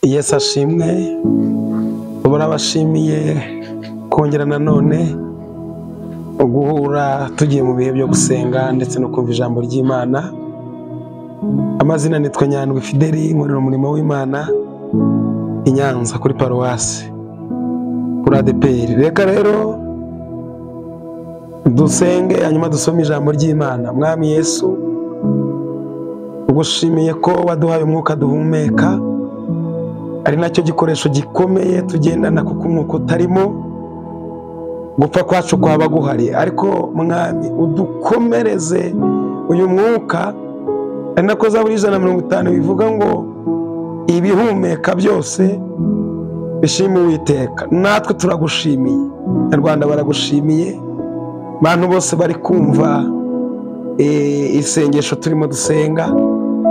Yesu ashimwe, barabashimiye kongera nanone guhura tugiye mu bihe byo gusenga ndetse no kumva ijambo ry'Imana. Amazina nitwa Nyandwi Fideli, nkorera umurimo w'Imana i Nyanza kuri paruwasi kuri ADEPR. Reka rero dusenge hanyuma dusome ijambo ry'Imana. Mwami Yesu, ugushimiye ko waduhaye umwuka duhumeka, ari nacyo gikoresho gikomeye tugendana, kuko umwuka utarimo gupfa kwacu kwaba guhari. Ariko Mwami udukomereze uyu mwuka, ari nako Zaburi 150 bivuga ngo ibihumeka byose bishime Uwiteka. Natwe turagushimiye, Abanyarwanda baragushimiye, bantu bose bari kumva isengesho turimo dusenga.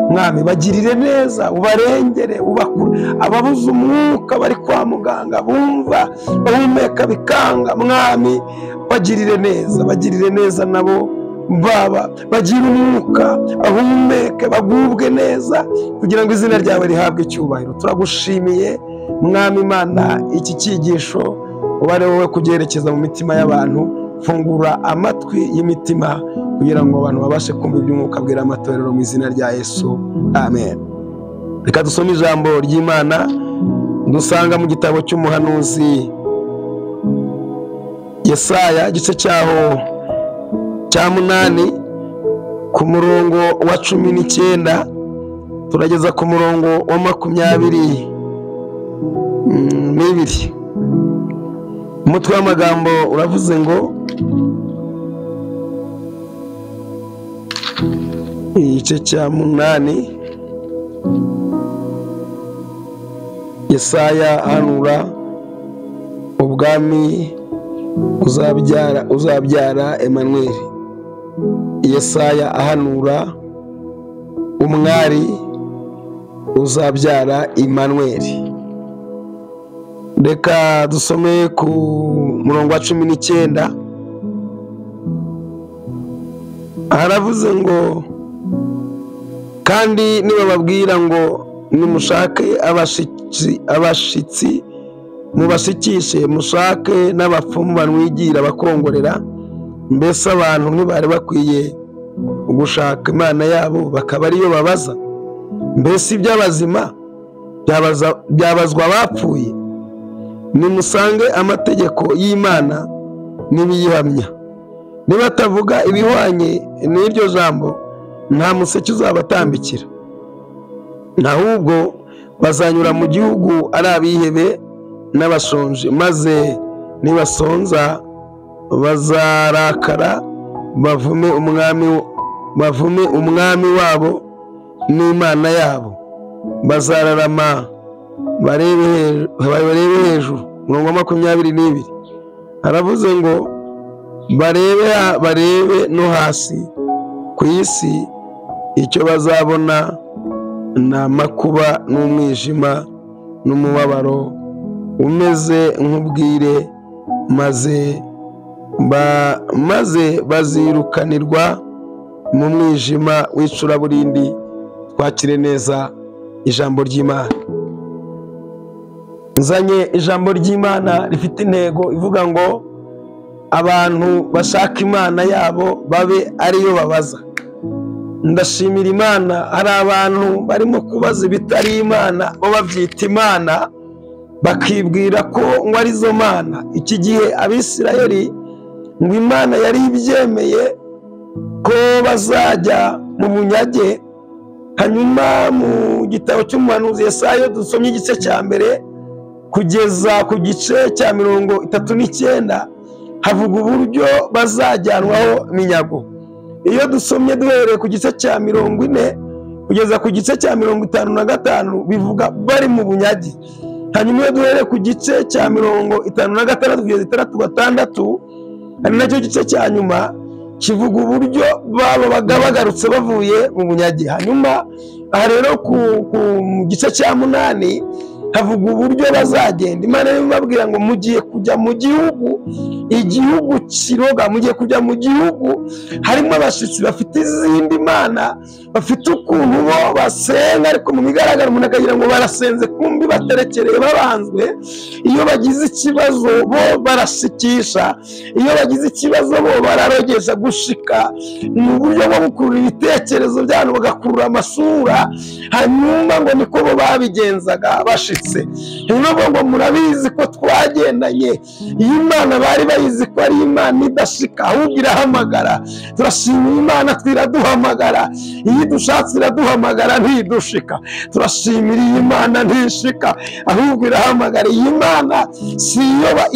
Mwami bagirire neza, ubarengere, ubakure ababuze umwuka bari kwa muganga bumva bahumeka bikanga. Mwami bagirire neza, bagirire neza nabo baba bagira umwuka bahumeke bagubwe neza, kugira ngo izina ryawe rihabwe icyubahiro. Turagushimiye Mwami Imana, iki cyigisho ubare wowe kugerekeza mu mitima y'abantu. Fungura amatwi y'imitima kugira ngo abantu babashe kumva iby'umwuka abwira amatorero, mu izina rya Yesu, amen. Reka dusome ijambo ry'Imana dusanga mu gitabo cy'umuhanuzi Yesaya, igice cyaho cya 8 ku murongo wa 19 turageza ku murongo wa 22. Umutwe w'amagambo uravuze ngo igice cya 8 Yesaya ahanura ubwami uzabyara Emmanuel. Yesaya ahanura umwari uzabyara Emmanuel. Reka dusome ku murongo wa 19. Haravuze ngo kandi nibababwira ngo nimushake abashitsi mubashikishe, mushake n'abapfumu banwigira bakongorera, mbese abantu ntibari bakwiye gushaka Imana yabo bakaba ariyo babaza? Mbese iby'abazima byabazwa abapfuye? Nimusange amategeko y'Imana n'ibiyihamya. Nibatavuga ibihwanye n'iryo jambo, nta museke uzabatambikira, ahubwo bazanyura mu gihugu ari abihebe n'abashonje, maze nibasonza bazarakara bavume umwami wabo n'Imana yabo, bazararama barebe hejuru. Murongo wa 22 haravuze ngo barebe no hasi ku isi, icyo bazabona ni amakuba n'umwijima n'umubabaro umeze nk'ubwire, maze bazirukanirwa mu mwijima w'icuraburindi. Twakire neza ijambo ry'Imana. Nzanye ijambo ry'Imana rifite intego ivuga ngo abantu bashaka Imana yabo babe ariyo babaza. Ndashimira Imana, hari abantu barimo kubaza ibitari Imana, bo babyita Imana bakibwira ko ngo arizo mana. Iki gihe Abisirayeli ngo Imana yari ibyemeye ko bazajya mu bunyage. Hanyuma mu gitabo cy'umuhanuzi Yesaya dusomye igice cya 1 kugeza ku gice cya 39 havuga uburyo bazajyanwaho minyago. Iyo dusomye duhereye ku gice cya 40 kugeza ku gice cya 55 bivuga bari mu bunyage. Hanyuma iyo duhereye ku gice cya 56 kugeza 66, ari nacyo gice cya nyuma kivuga uburyo babaga bagarutse bavuye mu bunyage. Hanyuma aha rero ku gice cya 8 havuga uburyo bazagenda. Imana ibabwira ngo mugiye kujya mu gihugu, igihugu kiroga, mugiye kujya mu gihugu harimo abashitsi bafite izindi mana, bafite ukuntu bo basenga, ariko mu bigaragara umuntu akagira ngo barasenze, kumbi baterekereye babanzwe. Iyo bagize ikibazo bo barashikisha, iyo bagize ikibazo bo bararogesha. Gushika mu buryo bwo gukurura ibitekerezo by'abantu, bagakurura amasura, hanyuma ngo niko bo babigenzaga bashitse. Nubwo ngo murabizi ko twagendanye, iyi Imana bari bayizi ko ari Imana idashika, ahubwo irahamagara. Turashimira Imana twiraduhamagara, iyo dushatse iraduhamagara ntidushika. Turashimira iyi Imana ntishika, ahubwo irahamagara. Iyi Imana si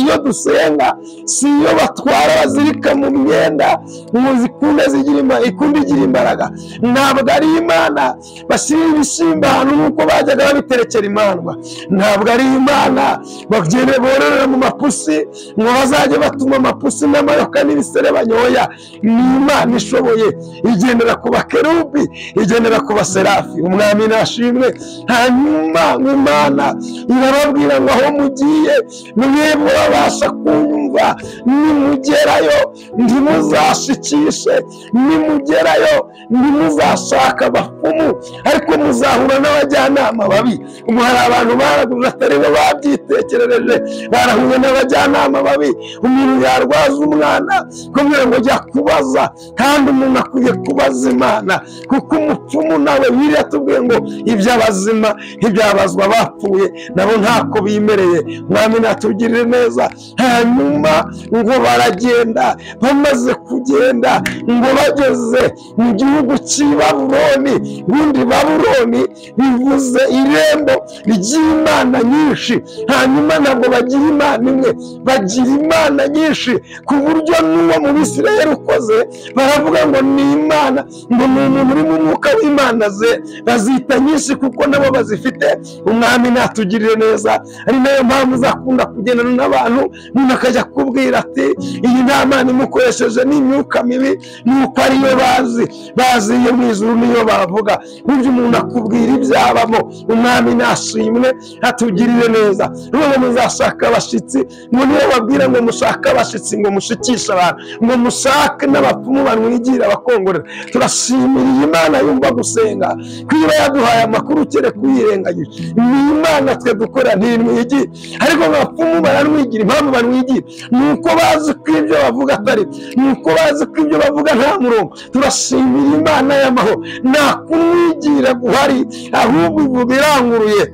iyo dusenga, si iyo batwara bazirika mu myenda ngo zikunde zigira ikunde igira imbaraga. Ntabwo ari Imana bashyira ibishyimbo ahantu nk'uko bajyaga babiterekera imandwa. Ntabwo ari Imana bagende bororera mu mapusi ngo bazajye batuma amapusi n'amayoka n'ibisere banyoya. Ni Imana ishoboye, igendera ku bakerubi, igendera ku baserafi. Umwami nashimwe. Hanyuma Imana irababwira ngo aho mugiye mwebwe babasha kunyumva, nimugerayo ntimuzashikishe, nimugerayo ntimuzashaka abapfumu, ariko muzahura n'abajyanama babi. Ubu hari abantu baraguje atari bo babyitekerereje, barahuye n'abajyanama babi. Umuntu yarwaza umwana kugira ngo jya kubaza, kandi umuntu akwiye kubaza Imana, kuko umupfumu nawe biriya tubwiye ngo iby'abazima ntibyabazwa bapfuye, nabo ntako bimereye. Mwami natugirire neza. Hanyuma ngo baragenda, bamaze kugenda ngo bageze mu gihugu cy'i Babuloni. Ubundi Babuloni bivuze irembo ry'imana nyinshi. Hanyuma ntabwo bagira Imana imwe, bagira imana nyinshi, ku buryo n'uwo mu Bisirayeli ukoze baravuga ngo ni Imana, ngo ni umuntu uri mu mwuka w'imana ze, bazita nyinshi kuko nabo bazifite. Umwami natugirire neza. Ari nayo mpamvu uzakunda kugendana n'abantu, umuntu akajya kubwira ati iyi nta Mana imukoresheje, ni imyuka mibi, nuko ariyo bazi, bazi iyo mu ijuru niyo bavuga. Burya umuntu akubwira ibyabamo. Umwami nashimwe, atugirire neza. Nubwo muzashaka abashitsi, ngo niyo babwira ngo mushake abashitsi, ngo mushikishe abantu, ngo mushake n'abapfumu banwigira abakongorera. Turashimira iyi Imana yumva gusenga, kwiba yaduhaye amakuru kere kuyirengagije. Ni Imana twe dukora ntinwigira, ariko abapfumu baranwigira. Impamvu banwigira ni uko bazi ko ibyo bavuga atari, ni uko bazi ko ibyo bavuga nta murongo. Turashimira Imana y'amahoro, nta kumwigira guhari, ahubwo ivuga iranguruye.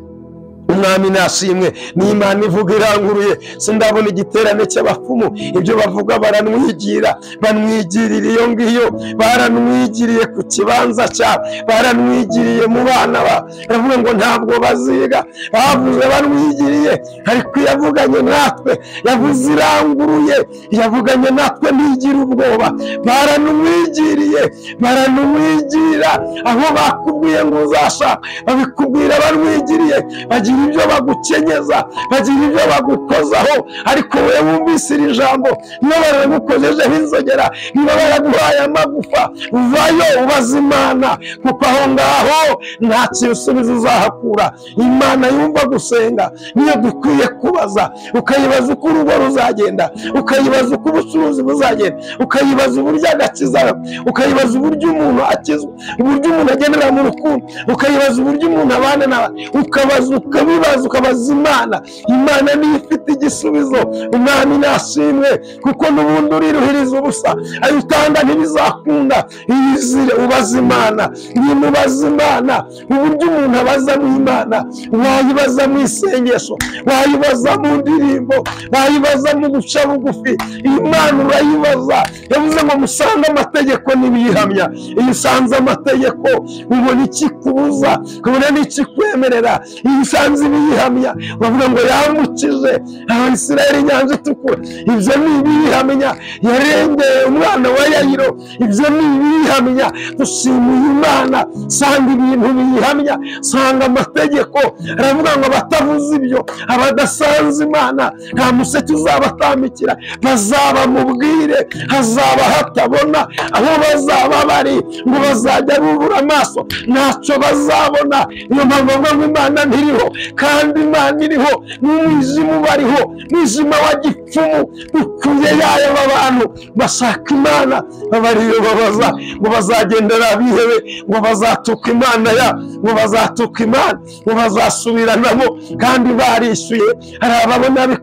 Umwami nashimwe. Ni Imana ivuga iranguruye. Sindabona igiterane cy'abapfumu, ibyo bavuga baranwigira, banwigirira iyo ngiyo, baranwigiriye ku kibanza cyabo, baranwigiriye mu bana ba, baravuga ngo ntabwo baziga, bavuze banwigiriye. Ariko yavuganye natwe, yavuze iranguruye, yavuganye natwe ntigira ubwoba. Baranwigiriye, baranwigira. Aho bakubwiye ngo uzashaka, babikubwira banwigiriye, bagira ibyo bagukenyeza, bagira ibyo bagukozaho. Ariko wowe wumvise iri jambo, niba baragukojejeho inzogera, niba baraguhaye amagufa, uvayo ubaza Imana, kuko aho ngaho nta gisubizo uzahakura. Imana yumva gusenga niyo dukwiye kubaza. Ukayibaza uko urugo ruzagenda, ukayibaza uko ubucuruzi buzagenda, ukayibaza uburyo agakiza, ukayibaza uburyo umuntu akizwa, uburyo umuntu agendera mu rukundo, ukayibaza uburyo umuntu abana n'abandi, ukabaza ukabibaza, ukabaza Imana. Imana niyo ifite igisubizo. Umwami nashimwe, kuko n'ubundi uriruhiriza ubusa, ayo utanga ntibizakunda. Iyizire ubaza Imana. Niba ubaza Imana, uburyo umuntu abaza mu Imana, wayibaza mu isengesho, wayibaza mu ndirimbo, wayibaza mu guca bugufi. Imana urayibaza. Yavuze ngo musange amategeko n'ibiyihamya. Iyo usanze amategeko ubona ikikubuza, ukabona n'ikikwemerera. Iyo usanze ibiyihamya, bavuga ngo yambukije Abisirayeli inyanja itukura, ibyo ni ibiyihamya. Yarengeye umwana wa Yayiro, ibyo ni ibiyihamya. Dushimiye Imana. Sanga ibintu biyihamya, sanga amategeko. Aravuga ngo abatavuze ibyo, abadasanze Imana, nta museke uzabatambikira, bazaba mu bwire, hazaba hatabona. Aho bazaba bari ngo bazajya bubura amaso, ntacyo bazabona. Niyo mpamvu bavuga ngo Imana Imana ntiriho, kandi Imana iriho, n'umwijima ubariho, umwijima wa gipfumu ukuye yayo. Abantu bashaka Imana babariyo babaza ngo bazagendera bihebe, ngo bazatuka Imana ya, ngo bazatuka Imana, ngo bazasubiranamo, kandi barishyuye. Hari ababona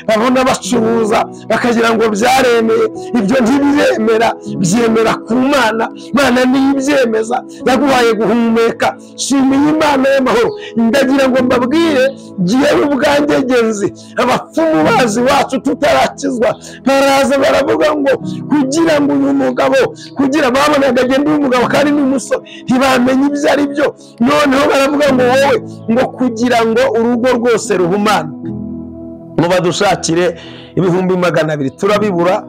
babona bacuruza bakagira ngo byaremeye, ibyo ntibiremera, byemera ku Mana. Imana niyo ibyemeza, yaguhaye guhumeka. Shimiye Imana y'amahoro. Ndagira ngo mbabwire, ngiyewe ubwanjye genzi abapfumu bazi wacu tutarakizwa baraza baravuga ngo kugira ngo uyu mugabo, kugira babonaga agenda uyu mugabo kandi ni umusore, ntibamenye ibyo ari byo. Noneho baravuga ngo wowe, ngo kugira ngo urugo rwose ruhumane, ngo badushakire 200,000, turabibura.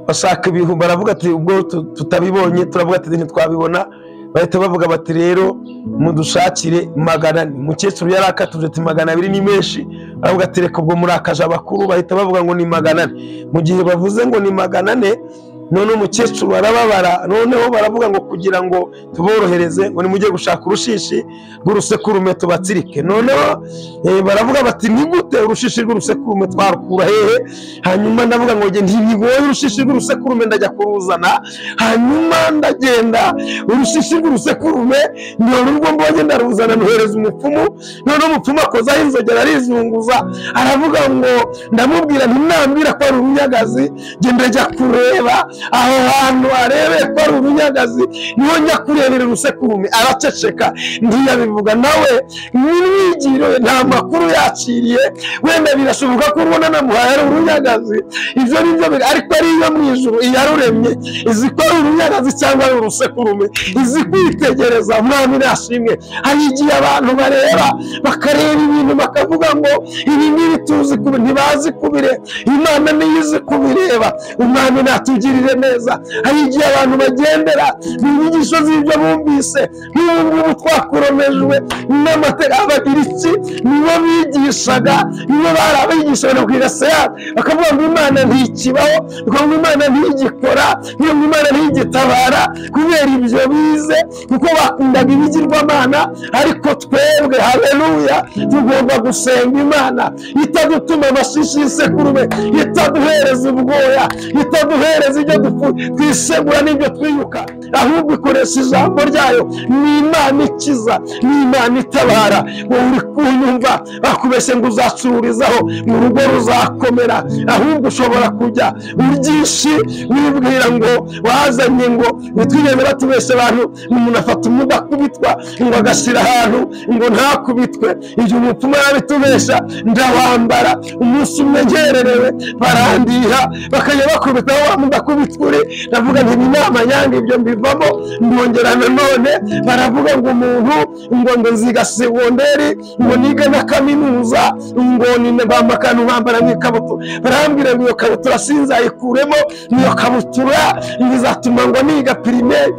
Bashaka ibihumbi, baravuga ati ubwo tutabibonye, turavuga ati ntitwabibona. Bahita bavuga bati rero mudushakire 400. Umukecuru yari akatuje ati 200 ni menshi, baravuga ati reka ubwo murakaje abakuru. Bahita bavuga ngo ni 400. Mu gihe bavuze ngo ni 400, none umukecuru arababara. Noneho baravuga ngo kugira ngo tuborohereze, ngo nimujye gushaka urushishi rw'urusekurume tubatsirike. Noneho baravuga bati ni gute urushishi rw'urusekurume twarukura hehe? Hanyuma ndavuga ngo ntibigoye, urushishi rw'urusekurume ndajya kuruzana. Hanyuma ndagenda urushishi rw'urusekurume none urwo mbonye ndaruzana, ntuhereza umupfumu. None umupfumu akozaho inzogera arizunguza, aravuga ngo ndamubwira ntinambwira ko ari urunyagazi, genda njya kureba aho hantu arebe ko ari urunyagazi, niho njya kurebera urusekurume. Araceceka ntiyabivuga, nawe n'imyigiro nta makuru yakiriye. Wenda birashoboka ko urubona namuhaye ari urunyagazi, ibyo ni byo, ariko ari iyo mu ijuru iyaruremye izi ko ari urunyagazi cyangwa ari urusekurume, izi kwitegereza. Umwami nashimwe. Hari igihe abantu bareba bakareba ibintu bakavuga ngo ibi ngibi tuzi, ntibazi kubireba, Imana niyo izi kubireba. Umwami natugirire neza. Hari igihe abantu bagendera mu nyigisho z'ibyo bumvise, nk'ubu ngubu twakoromejwe n'amateka. Abagiriki nibo bigishaga, nibo bari abigisha bakwiga siyansi, bakavuga ngo Imana ntikibaho, bakavuga ngo Imana ntigikora, ngo Imana ntigitabara, kubera ibyo bize, kuko bakundaga ibigirwamana. Ariko twebwe, haleluya, tugomba gusenga Imana itadutuma amashishi y'isekurume, itaduhereza ubwoya, itaduhereza ibyo twisegura n'ibyo twiyuka, ahubwo ikoresha ijambo ryayo. Ni Imana ikiza, ni Imana itabara. Wowe uri kunyumva bakubeshye ngo uzacururizaho, mu rugo ruzakomera, ahubwo ushobora kujya uryishi wibwira ngo wazanye, ngo ntitwigeze batubeshye abantu, umuntu afata umudakubitwa ngo agashyira ahantu ngo ntakubitwe. Ibyo umupfumu yabitubesha, ndabambara umunsi umwe ngererewe barandiha, bakajya bakubitaho wa mudakubitwa uri. Ndavuga nti inama yange ibyo mbivamo. Ndongera nanone baravuga ngo umuntu ngo nziga segonderi, ngo niga na kaminuza, ngo ni bambakanu bambara nk'ikabutura. Barambwira ngo iyo kabutura sinzayikuremo, niyo kabutura izatuma ngo niga primaire,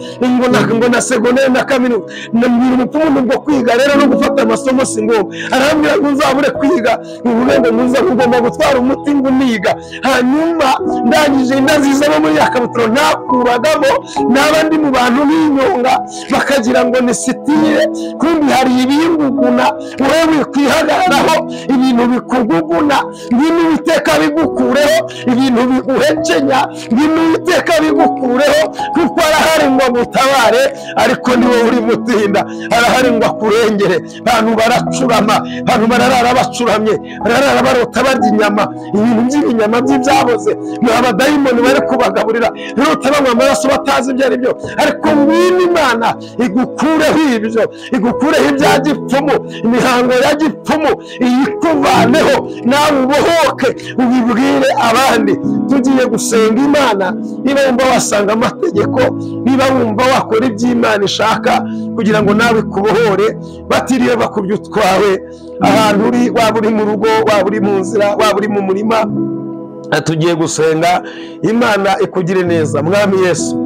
ngo na segonderi na kaminuza. Ndabwira umupfumu ngo kwiga rero no gufata amasomo si ngombwa. Arambwira ngo nzabure kwiga, uvuge ngo muza kugomba gutwara umuti ngo niga. Hanyuma ndangije inda nziza muri ya kabutura ntakuragamo, n'abandi mu bantu b'inyonga bakagira ngo ni sitire, kumbi hari ibinguguna wewe kwihagararaho, ibintu bikuguguna, ngwino Uwiteka bigukureho, ibintu biguhekenya, ngwino Uwiteka bigukureho, kuko arahari ngo agutabare, ariko niwe uri mutinda, arahari ngo akurengere. Abantu baracurama, abantu bararara bacuramye, bararara barota barya inyama, ibintu by'ibinyama by'ibyaboze, ni abadayimoni bari kubagaburira, barota banywa amaraso batazi ibyo ari byo. Ariko ngwino Imana igukureho ibyo, igukureho ibya gipfumu, imihango ya gipfumu iyikuvaneho, nawe ubohoke ubibwire abandi. Tugiye gusenga Imana. Niba wumva wasanga amategeko, niba wumva wakora iby'Imana ishaka kugira ngo nawe ikubohore, batiriwe bakubye utwawe ahantu uri, waba uri mu rugo, waba uri mu nzira, waba uri mu murima, tugiye gusenga Imana ikugire neza. Mwami Yesu,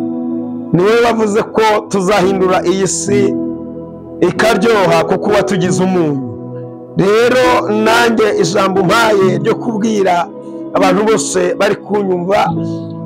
niwe wavuze ko tuzahindura iyi si ikaryoha kuko watugize umunyu. Rero nanjye ijambo mpaye ryo kubwira abantu bose bari kunyumva,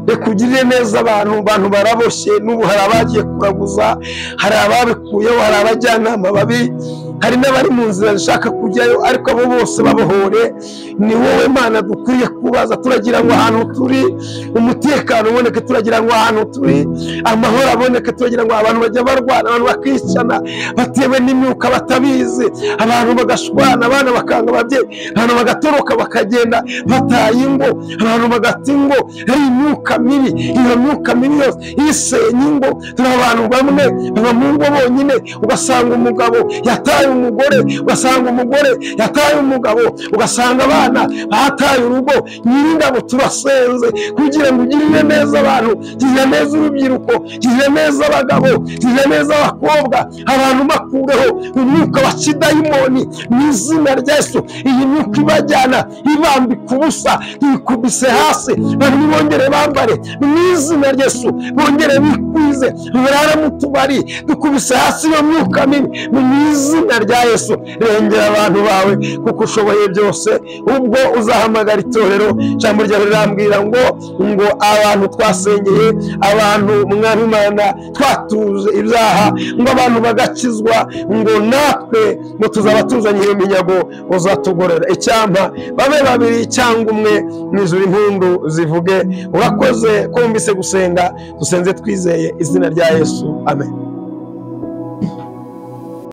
rekugirire neza abantu baraboshye. N'ubu hari abagiye kuraguza, hari ababikuyeho, hari abajyanama babi, hari n'abari mu nzira zishaka kujyayo, ariko abo bose babohore. Ni wowe Mana dukwiye kubaza. Turagira ngo ahantu turi umutekano uboneke, turagira ngo ahantu turi amahoro aboneke, turagira ngo abantu bajya barwana, abantu bakicana batewe n'imyuka batabizi, abantu bagashwana, abana bakanga ababyeyi, abantu bagatoroka bakagenda bataye ingo, abantu bagata ingo. Ari imyuka mibi, iyo myuka mibi yose isenya ingo. Turi abantu bamwe baba mu ngo bonyine, ugasanga umugabo yataye umugore, ugasanga umugore yataye umugabo, ugasanga abana bataye urugo. Nyiringabo turasenze kugira ngo ugirire neza abantu, girira neza urubyiruko, girira neza abagabo, girira neza abakobwa, abantu bakureho umwuka wa kidayimoni mu izina rya Yesu. Iyi myuka ibajyana ibambika ubusa, ikubise hasi, bamwe bongere bambare mu izina rya Yesu, bongere bikwize, barara mu tubari, dukubise hasi iyo myuka mibi mu izina rya Yesu. Rengera abantu bawe kuko ushoboye byose. Ubwo uzahamagara itorero, ijambo ryawe rirambwira ngo abantu twasengeye, abantu Mwami Imana twatuje ibyaha, ngo abantu bagakizwa, ngo natwe ngo tuzaba tuzanye iyo minyago uzatugorera. Icyampa babe babiri cyangwa umwe, mu ijuru impundu zivuge. Urakoze ko wumvise gusenga, dusenze twizeye izina rya Yesu, amen.